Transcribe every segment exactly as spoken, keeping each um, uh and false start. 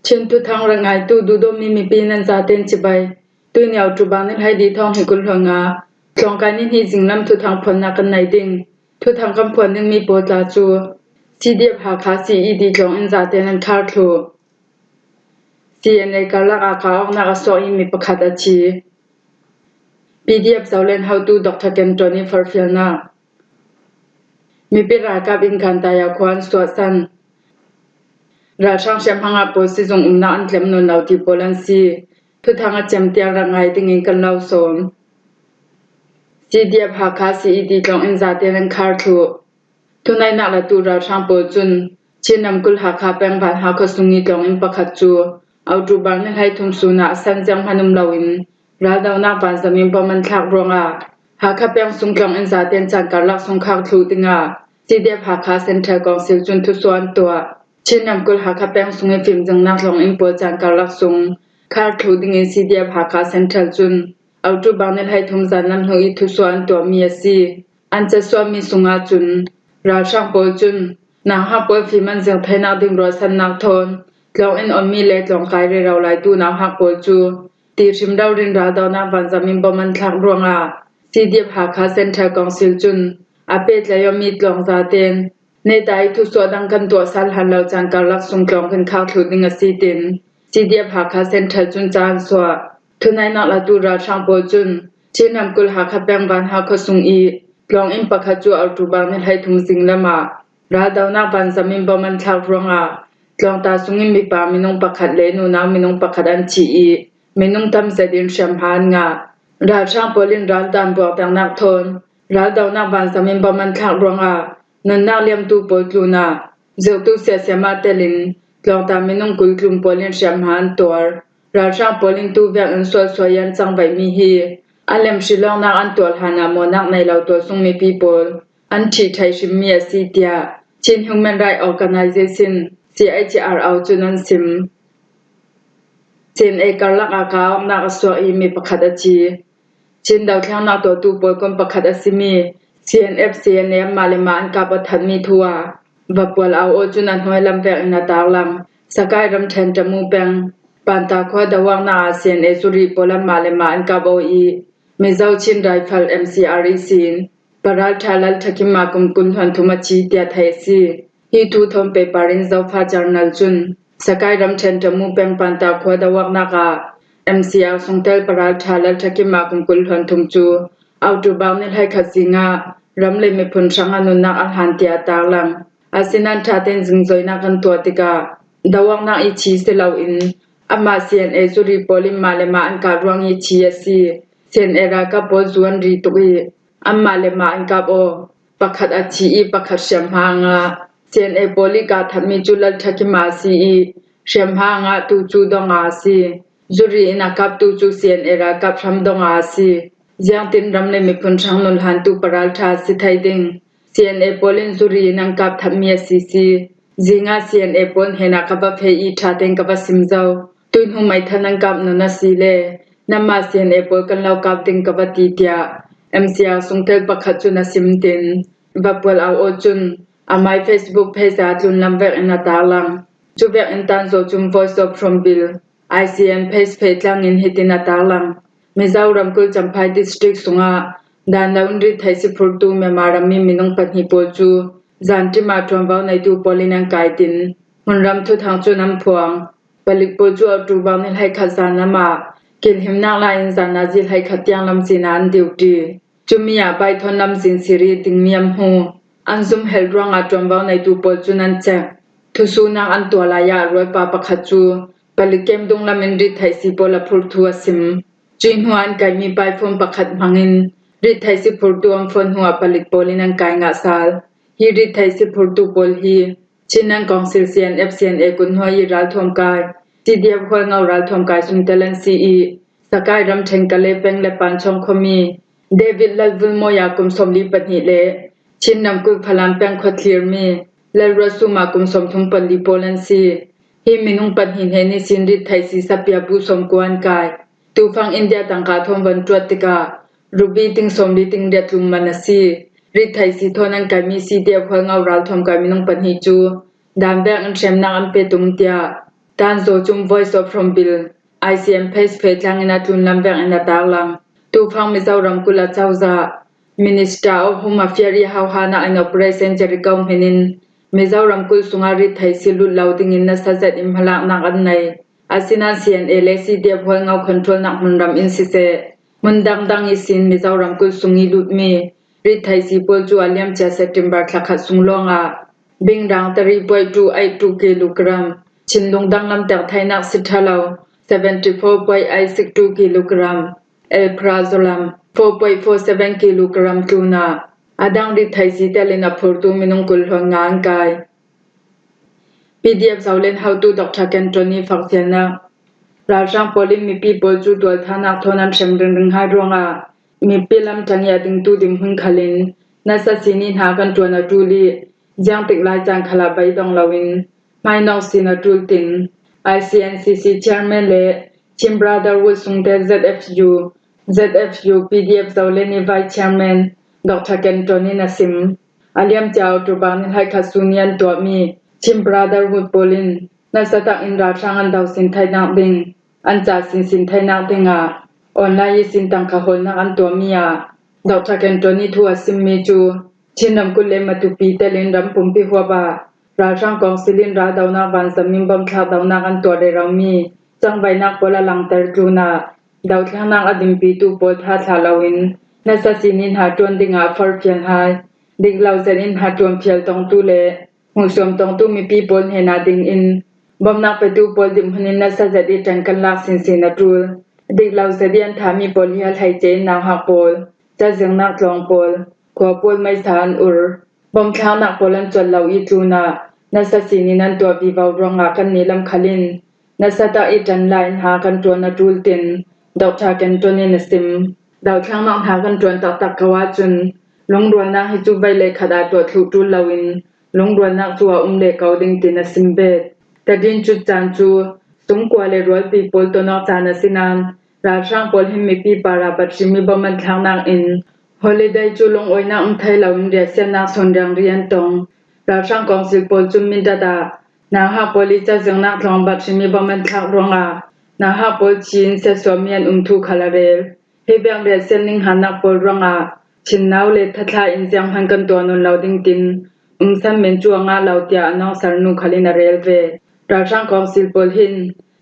Chin thuthang rak ngaitu duhdawtmi mipi nan zaten cibai. Tuini October ni hleili thawng hnih kul hluan nga, tlawngkai ni hnih zinglam thuthang phuannak kan nei ding. Thuthang kan phuan dingmi pawl tla cu C D F Hakha C E D tlawng in zaten an khar thluh. C N A karlak ah ka awknak a suak i mi pakhat a thi. P D F Zoland hotu Doctor Ken Tony forhfialnak. Mipi ralkap in Kantaya khua an suahsan. Ralhrang hriamhma ngah pawl sizung umnak an tlem nawn lo ti pawl an si. Thuthang a cem tiang rak ngai dingin kan lo sawm. C D F Hakha C E D tlawng in zaten an khar thluh. Thuneihnak latu ralhrang pawl cun Chin ramkulh Hakha peng Van Hakha sung i tlawng in pakhat cu October ni hleithum sun ah a san zianghman um loin raldonak vanzam in bom an thlak ruangah Hakha peng sung tlawng in zaten caan karlak sung khar thluh dingah C D F Hakha Central Council cun thusuah an tuah. Chin ramkulh Hakha peng sung i fimzingnak tlawng in pawl caan karlak sung khar thluh dingin C D F Hakha Central cun October ni hleithum zanlam hnu i thusuah an tuahmi a si. An casuahmi sungah cun ralhrang pawl cun nauhak pawl fim an zir theinak ding ruahsannak thawn tlawng in onmi le tlawngkai rero laitu nauhak pawl cu ti hrim rori in raldonak vanzam in bom an thlak ruangah C D F Hakha Central Council cun a pehtlai awmi tlawng zaten neta i thusuah dang kan tuah sal hlan lo caan karlak sung tlawng kan khar thluh ding a si tin C D F Hakha Central cun ca an suah. Thuneihnak latu ralhrang pawl cun Chin ramkulh Hakha peng Van Hakha sung i tlawng in pakhat cu October ni hleithum zinglam ah raldonak vanzam in bom an thlak ruangah tlawngta sungin mipa minung pakhat le nunau minung pakhat an thi i minung tam zet in hriamhma an ngah. Ralhrang pawl in raldan buakternak thawn raldonak vanzam in bom an thlak ruangah nunnak liamtu pawl tlunah zirhtu siasia mah telin tlawngta minung kul tlun pawl in hriamhma an tuar. Ralhrang pawl in tu vek in sualsuai an cangvaihmi hi a lemhri lawngnak an tuah hlanah mawhnak nei lo tualsung mipi pawl an ṭhihṭhai hrimmi a si, tiah Chin Human Rights Organization, C H R O, cun an sim. C N A karlak ah ka awknak a suak i mi pakhat a thi. Chin dothlennak tuahtu pawl kon pakhat a simi C N F, C N A anmah le mah an kap aw thatmi thu ah Vapual Au Aw cun a hnuai lam vek in a tarlang. Sakai ramṭhen Tamu peng Panta khua doawknak ah C N A zuri pawl anmah le mah an kap aw i Mizo Chin Rifle, M C R, ihsin Paralṭha Lalṭhakhima kum kul hluan thum a thi tiah theih a si. Hi thu thawn pehpar in Zofa Journal cun Sakai ramṭhen Tamu peng Panta khua doawknak ah M C R sungtel Paralṭha Lalṭhakhima kum kul hluan thum cu October ni hleikhat zingah ram le miphun hrangah nunnak a hlan tiah a tarlang. Asinain ṭha tein zingzoinak kan tuah tikah doawknak i thi si loin amah C N A zuri pawl in mah le mah an kap ruang i thi a si. C N A ralkap pawl zu an ri tuk i anmah le mah an kap aw. Pakhat a thi i pakhat hriamhma a ngah. C N A pawl i kah thatmi cu Lalṭhakhima a si i hriamhma a ngahtu cu Dawnga a si. Zuri in a kaptu cu C N A ralkap hram Dawnga a si. Ziangtin ram le miphun hrang nun hlantu Paralṭha a si thei ding. C N A pawl in zuri in an kap thatmi a si si. Zingah C N A pawl hnenah ka va feh i ṭha tein ka va sim zo. Tuihnu meithal nan kap nun a si le nanmah C N A pawl kan lo kap ding ka va ti, tiah M C R sungtel pakhat cun a sim tin Vapual Au Aw cun amai Facebook page ah tlunlam vek in a tarlang. Cu vek in tanzawh cun Voice of Hrawngbil, I C N page phehtlang in hitin a tarlang. Mizoram kul Champhai district sungah dan lo in rit theih si phurtu Myanmar rammi minung pahnih pawl cu zanṭim ah ṭuanvo neitu pawl in an kai tin hmunram thuthang cun an phuang. Palik pawl cu October ni hleikhat zanlam ah kilhimnak lai in zan nazi hleikhat tiang lamzin ah an duty. Cumi ah Paithawn lamzin sir i dingmi an hmu. An zumhelh ruangah ṭuanvo neitu pawl cun an cek. Thusuhnak an tuah lai ah rualpa pakhat cu palik kem dunglam in rit theih si pawl a phurtu a sim. Cuih hnuah an kaimi paiphone pakhat hmangin rit theih si phurtu an phone hnuah palik pawl in an kai ngah sal. Hi rit theih si phurtu pawl hi Chin Nan Council, C N F, C N A kut hnuai i ralthuam kai, C D F Hualngo ralthuam kai sungtel an si i Sakai ramṭhen Kale peng le Panchawng khuami David Lalvulmawia kum sawmli pahnih le Chin ramkulh Falam peng khuathlirmi Lalruasuma kum sawmthum pali pawl an si. Hi minung pahnih hnen ihsin rit theih si sapia bu sawmkua an kai. Tufang India tangka thawn van ṭuat tikah rubi ting sawmli ting riat tlum man a si. Rit theih si thawn an kaimi C D F Hualngo ralthuam kai minung pahnih cu dan vek in hremnak an pe tum, tiah Tanzaw Cum Voice of Hornbill, I C M page phetlangin a tlunlam vek in a taklang. Tufang Mizoram kul a cozah Minister of Home Affairs i hauhana in Operation Jericho hminin Mizoram kul sunga rit thei si lut lo dingin nasa zet in hmalaknak an nei. Asinan C N A le C D F hualngo controlnak hmunram in siseh, hmun dangdang ihsin Mizoram kul sung i lutmi rit thei si pawl cu a liamcia September thlakhat sung lawngah Bingrang three point two eight two kilogram, Chinlung danglam tek theinak si ṭha lo, seventy four point eight six two kilogram, Alprazolam, four point four seven kilogram tlunah a dang rit thei si telin a phurtu minung kul hlawn nga an kai. P D F Zolen hotu Doctor Ken Tony fakfialnak. Ralhrang pawl in mipi pawl cu tualthanak thawn an hrem ringring hai ruangah mipi lam ṭang i a dingtu dinhmun khalin nasa sini hna kan ṭuan a ṭul i ziangtik lai caan khalah beidong loin hmainawk sin a ṭul tin I C N C C Chairman le Chin Brotherhood sungtel Z F U, Z F U P D F Zolen i Vice Chairman Doctor Ken Tony in a sim. A liamcia October ni hleikhat sun i an tuahmi Chin Brotherhood pawl in nasa tak in ralhrang an do sin theinak ding, an ca sinsin theinak dingah online ihsin tangka hawlnak an tuahmi ah Doctor Ken Tony thu a simmi cu Chin ramkulh le Matupi telin ram pumpi huap ah ralhrang kawngsil in raldonak vanzam in bawmthlak donak an tuah reromi cangvaihnak pawl a langter tlunah dothlennak a dinpitu pawl tha thlah loin nasa sini hna ṭuan dingah a forfial hai. Dik lo zet in hna ṭuanfial tongtu le hmuhsuam tongtu mipi pawl hnenah dingin bawmhnak petu pawl dinhmun in nasa zet i ṭan kan lak sinsin a ṭul. Dik lo zet i an thahmi pawl hi a hleice in nauhak pawl, cazirnak tlawng pawl, khua pawl meisa an ur, bawmthlaknak pawl an cuan lo i tlunah nasa sinin an tuah vivo ruangah kannih lam khalin nasa tak i ṭan lai hna kan ṭuan a ṭul tin Doctor Ken Tony in a sim. Dothlennak hna kan ṭuan taktak ko ahcun lungrualnak hi cu vei le khat ah tuah thluh ṭul loin lungrualnak cu a um leh ko ding tin a sim bet. Tadin cut caan cu sungkua le rualpi pawl ton awk caan a si nain ralhrang pawl hin mipi parah bat hrimi bawm an thlaknak in holiday cu lungawinak um thei loin riahsiatnak sawn riangri an tong. Ralhrang kawngsil pawl cun Mindat ah nauhak pawl i cazirnak tlawng bat hrimi bawm an thlak ruangah nauhak pawl chin siatsuahmi an um thu khal a rel. Hi vek riahsiat ninghannak pawl ruangah Chin nau le thathla in zianghman kan tuah nawn lo ding tin umsan men cu a ngah lo tiah a nawngsalnu khal in a rel ve. Ralhrang kawngsil pawl hin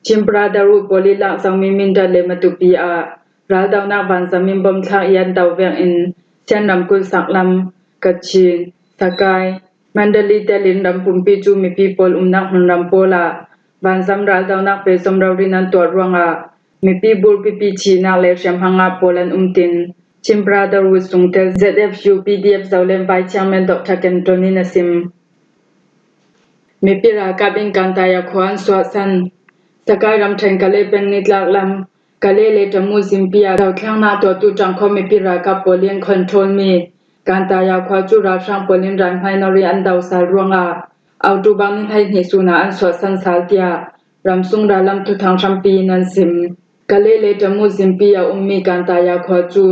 Chin Brotherhood pawl i lak zomi Mindat le Matupi ah raldonak vanzam in bawmthlak i an do vek in Shan ramkulh saklam, Kachin, Sakai, Mandalay telin ram pumpi cu mipi pawl umnak hmunram pawl ah vanzam raldonak pehzom rori nan tuah ruangah mipi bulpipi thihnak le hriamhma ngah pawl an um tin Chin Brotherhood sungtel Z F U P D F Zolen Vice Chairman Doctor Ken Tony in a sim. Mipi ralkap in Kantaya khua an suahsan. Sakai ramṭhen Kale peng nitlak lam Kale le Tamu zimpi ah dothlennak tuahtu ṭangkhawm mipi ralkap pawl in control mi Kantaya khua cu ralhrang pawl in ralhmai nor i an do sal ruangah October ni hleihnih sun ah an suahsan sal tiah ramsung rallam thuthang hrampi in an sim. Kale le Tamu zimpi a ummi Kantaya khua cu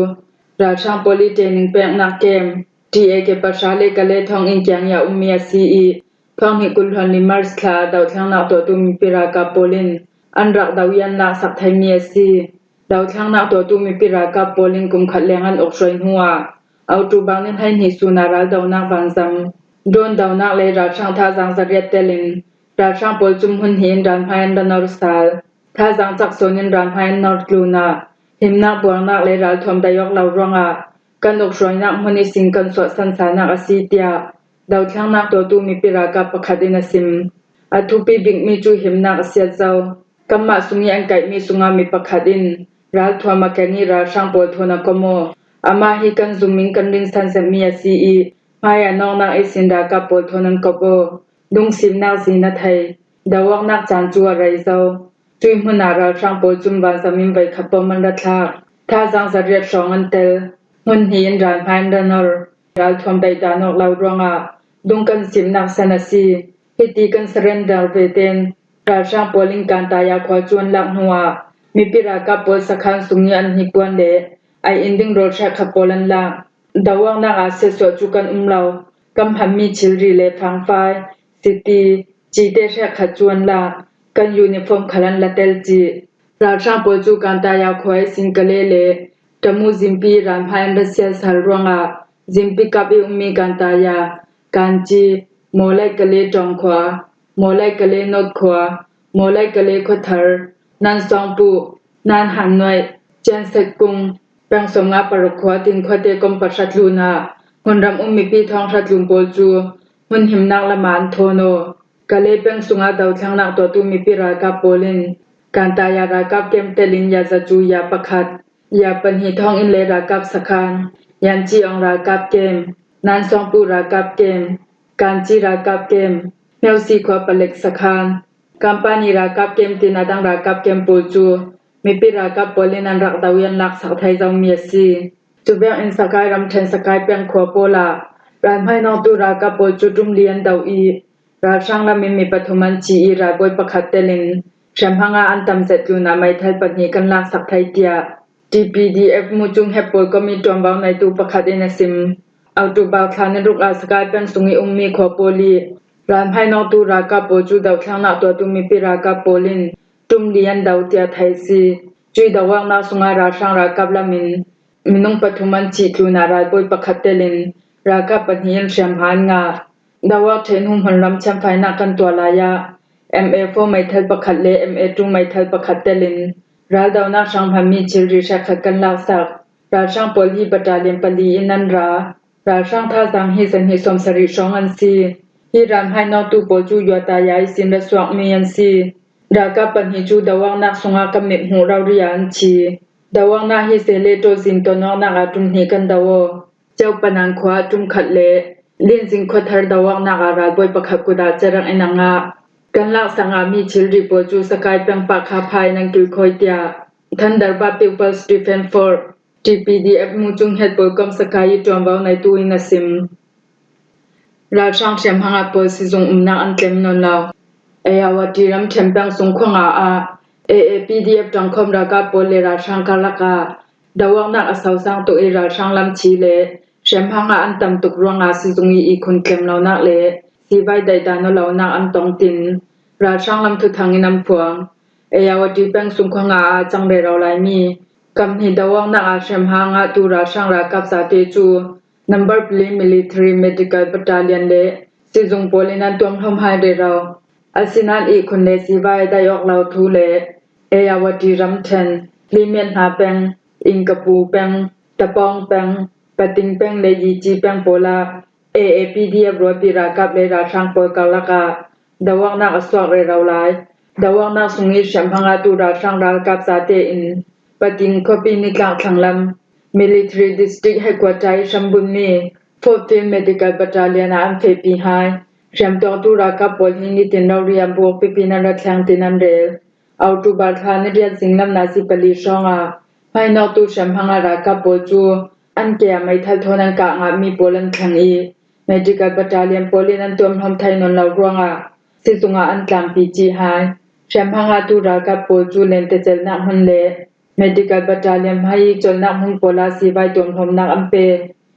ralhrang pawl i training peknak camp T A K pahra le Kale thong in kiang i a ummi a si i, thong hnih kul hluan li March thla ah dothlennak tuahtu mipi ralkap pawl in an rak do i an laksak theimi a si. Dothlennak tuahtu mipi ralkap pawl in kum khat leng an uk hruai hnu ah October ni hleihnih sun ah raldonak vanzam, drone donak le ralhrang thazaang zariat telin ralhrang pawl cu hmun hnih in ralhmai an ra nor sal. Thazaang cak sawn in ralhmai an nor tlunah himnak buarnak le ralthuam dai awk lo ruangah kan uk hruainak hmun ihsin kan suahsan salnak a si tiah dothlennak tuahtu mipi ralkap pakhat in a sim. A thupi bikmi cu himnak a siat zo. Kanmah sung i an kaihmi sungah mi pakhat in ralthuam a keng i ralhrang pawl thawn a kom aw. Amah hi kan zum in kan rinsan zetmi a si i hmai a nawknak ihsin ralkap pawl thawn an kop aw. Lungsimnak zin a thei. Doawknak caan cu a rei zo. Cui hmun ah ralhrang pawl cun vanzam in voikhat bawm an ra thlak. Thazaang zariat hrawng an tel. Hmun hnih in ralhmai an ra nor. Ralthuam daih dan awk lo ruangah dung kan simnak san a si. Hiti kan surrender ve tein ralhrang pawl in Kantaya khua cu an lak hnuah mipi ralkap pawl sakhan sung i an hnipuan le ai in ding rawl hrekkhat pawl an lak. Doawknak ah siatsuah cu kan um lo. Kan hmanmi thilri le fangfai, siti, cite hrekkhat cu an lak. kan uniform khal an la tel cih. Ralhrang pawl cu Kantaya khua ihsin Kale le Tamu zimpi ralhmai an ra sial sal ruangah zimpi kap i ummi Kantaya, Kanci, Mawlai Kale Ṭawng khua, Mawlai Kale North khua, Mawlai Kale khuathar, Nan Sawngpuh, Nan Hannuaih, Cian Set Kung, peng sawmnga paruk khua tin khuate kom pahra tlunah hmunram um mipi thawng hra tlun pawl cu hmun himnak lamah an thawn aw. Kale peng sungah dothlengnak tuahtu mipi ralkap pawl in Kantaya ralkap kem telin yazacu ya pakhat, ya pahnih thawnginn le ralkap sakhan, Yanci Awng ralkap kem, Nan Sawngpuh ralkap kem, Kanci ralkap kem, Hmeusi khua palek sakhan, Kampani ralkap kem tin a dang ralkap kem pawl cu mipi ralkap pawl in an rak do i an laksak thei zomi a si. Cuvek in Sakai ramṭhen Sakai peng khua pawl ah ralhmai nawngtu ralkap pawl cu ṭum li an do i ralhrang lam in mi pathum an ci i ralbawi pakhat telin hriamhma ah an tam zet tlunah meithal pahnih kan laksak thei tiah T P D F Mucung Hep pawl kom i ṭuanvo neitu pakhat in a sim. October thla ni ruk ah Sakai peng sung i ummi khua pawl i ralhmai nawngtu ralkap pawl cu dothlengnak tuahtu mipi ralkap pawl in ṭum li an do tiah thei si. Cui doawknak sungah ralhrang ralkap lam in minung pathum an cih tlunah ralbawi pakhat telin ralkap pahnih in hriamhma an ngah. Doawk ṭheh hnu hmunram thiamfainak kan tuah lai ah M A four meithal pakhat le M A two meithal pakhat telin raldonak hrang hmanmi thilri hrekkhat kan laksak. Ralhrang pawl hi battalion pali in an ra. Ralhrang thazaang hi zahnih sawmsarih hrawng an si. Hi ralhmai nawngtu pawl cu Yuataya ihsin ra suakmi an si. Ralkap pahnih cu doawknak sungah kan mit hmuh rori ah an thi. Doawknak hi seh le ṭawzin ton awknak ah ṭum hnih kan do aw. Ceu Panan khua ah ṭum khat le Linzing khuathar doawknak ah ralbawi pakhat kut ah cerang in a ngah. Kan laksak ngahmi thilri pawl cu Sakai peng pah kha pha in an kilkhawi tiah Thunderbird People's Defense Force, T P D F Mucung Hep pawl kom Sakai i ṭuanvo neitu in a sim. Ralhrang hriamhma ah pawl sizung umnak an tlem nawn lo. Ayawati ramṭhen peng sung khuanga ah A A P D F ṭangkhawm ralkap pawl le ralhrang karlak ah doawknak a sosang tuk i ralhrang lam thi le hriamhma ah an tam tuk ruangah sizung i ihkhun tlem lonak le sivai daihdan aw lonak an tong tin ralhrang lam thuthang in an phuang. Ayawati peng sung khuanga ah a cang rero laimi kam hnih doawknak ah hriamhma ngahtu ralhrang ralkap zate cu number pali military medical battalion le sizung pawl in an tuamhlawm hai rero. Asinain ihkhun le sivai a daih awk lo thu le Ayawati ramṭhen, Hlimet hna peng, Ingkapu peng, Tapawng peng, Pating peng le Yici peng pawl ah A A P D F rualpi ralkap le ralhrang pawl karlak ah doawknak a suak rero lai. Doawknak sung i hriamhma ngahtu ralhrang ralkap zate in Pating khuapi nitlak thlanglam Military District Headquarter i hrambunmi Fourth Field Medical Battalion ah an fehpi hai. Hriamtuaktu ralkap pawl hi nitin rori an buk pipi nan ra thleng tin an rel. October thla ni riat zinglam nazi pali hrawngah hmainawktu hriamhma ngah ralkap pawl cu an ke ah meithal thawn an kah ngahmi pawl an thleng i medical battalion pawl in an tuamhlawm thei nawn lo ruangah sizung ah an tlangpi cih hai. Hriamhma ngahtu ralkap pawl cu lentecelnak hmun le medical battalion hmai i colhnak hmun pawl ah sivai tuamhlawmnak an pe.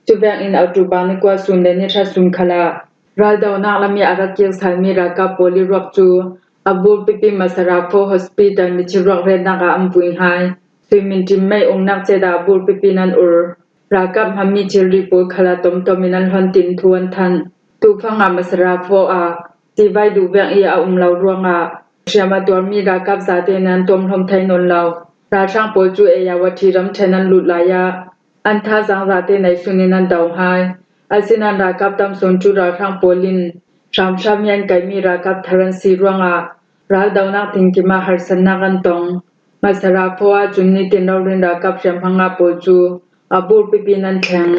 Cuvek in October ni kua sun le ni hra sun khal ah raldonak lam i a rak kir salmi ralkap pawl i ruak cu a bul pipi Masarapo Hospital mithi ruak retnak ah an vui hai. Suimintin mei umnak cet ah a bul pipi nan ur. Ralkap hmanmi thilri pawl khal ah tomtom in an hlon tin thu an thanh. Tufang ah Masarapo ah sivai duh vek i a um lo ruangah hriam a tuarmi ralkap zate in an tuamhlawm thei nawn lo. Ralhrang pawl cu Ayawati ramṭhen an lut lai ah an thazaang zate neihsun in an do hai. Asinain ralkap tamsun cu ralhrang pawl in hramhram i an kaihmi ralkap thar an si ruangah raldonak tinkim ah harsatnak an tong. Masarapo ahcun nitin rori in ralkap hriamhma ngah pawl cu a bul pipi nan thleng.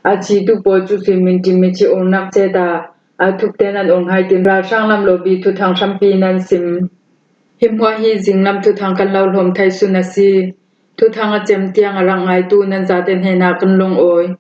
A thitu pawl cu suimintin mithi urnak cet ah a thuk tein an ur hai tin ralhrang lam lobby thuthang hrampi in an sim. Hi hmuah hi zinglam thuthang kan lo hlawm thei sun a si. Thuthang a cem tiang a rak ngaitu nan zate hnenah kan lungawi.